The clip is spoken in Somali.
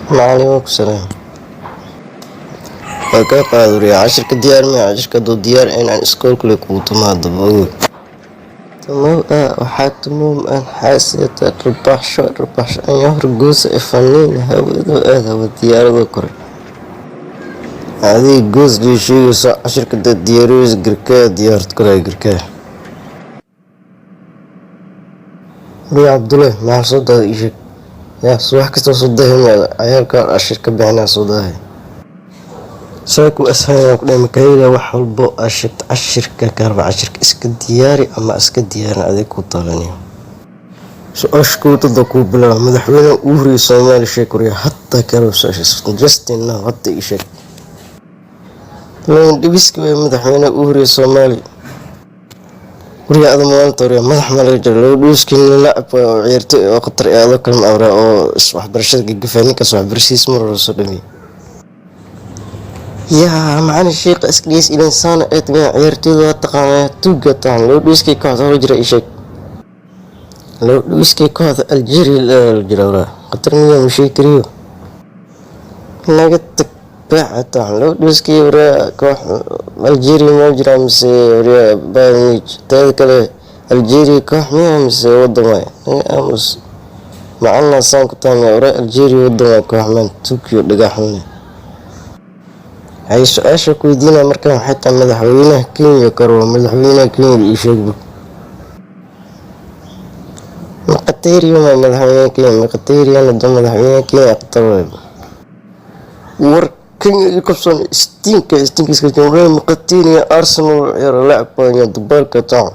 Macalin, waa ku salaam. Waa kaa qaaduriya. Cashirka diyaar miya? Cashirka hadduu diyaar inaan iskoolkule kugu tumo haddaba ogow. Tumow ah waxaa tumow aan xaasiyata dharbaaxsho dharbaaxsho ayaa horgoosa ifaniin hawadu aad hawa diyaarado koray. Adiga goos lii sheegayso. Cashirka dad diyaariyeysa garkaa diyaarad koray garkaa. Riya Cabdulle, maxaa soo daaday? Ii sheeg yaa subax kasta soo daahay. Ciyaalka cashir ka bixinaa soo daahay. Saaku asxaabaa ku dhahay makaayila wax walbo aa sheegto cashirka kaarba. Cashirka iska diyaari ama iska diyaarin, adig ku taalaniyo. Su-aasha koodada kuu bilaaba: madaxweynaha ugu horreeyay Soomaaliya sheeg. Waryaa, hataa kaarba su-aasha justin now hadda ii sheeg. Dhibiska waa madaxweynaha ugu horreeyay Soomaaliya. Waryaa, ada maalinta waryaa madax ma laga jiro laba dhibiskii lacab oo ciyaartoy oo khatar ee adoo kale ma awraa oo waxbarashada gagafaa. Ninkaas waxbarashadiis mar hore soo dhameeyay. Yaa macalin, sheekha iska dhiis ilinsaana ee timiya ciyaartoyda waa taqaanaa tuuga taan. Laba dhibiskii kooxda hore jira ii sheeg. Laba dhibiskii kooxda Algeria la jira waraa khatar miyaa? Ma sheegi kariyo, naga tag baaca taan. Laba dhibiskii waraa koox Algeria ma jira mise waraa Bayern Munich? Teeda kale, Algeria koox miyaa mise wadan waay? Naga aamus macalina saan ku taamiya waraa. Algeria wadan waay, koox maan tuukiyo dhagaxune. Hay, su-aasha ku weydiinaya markaan waxay tahay madaxweynaha Kenya karo. Madaxweynaha Kenya ii sheegba. Maqateriyo ma madaxweynaha Kenya? Maqateriyan hadda madaxweynaha Kenya qatar waay. War Kenya iyo qabsan istiinka istiinka iska jooga. Maqateriya Arsenal ciyaar lacab badan dubaalka taan.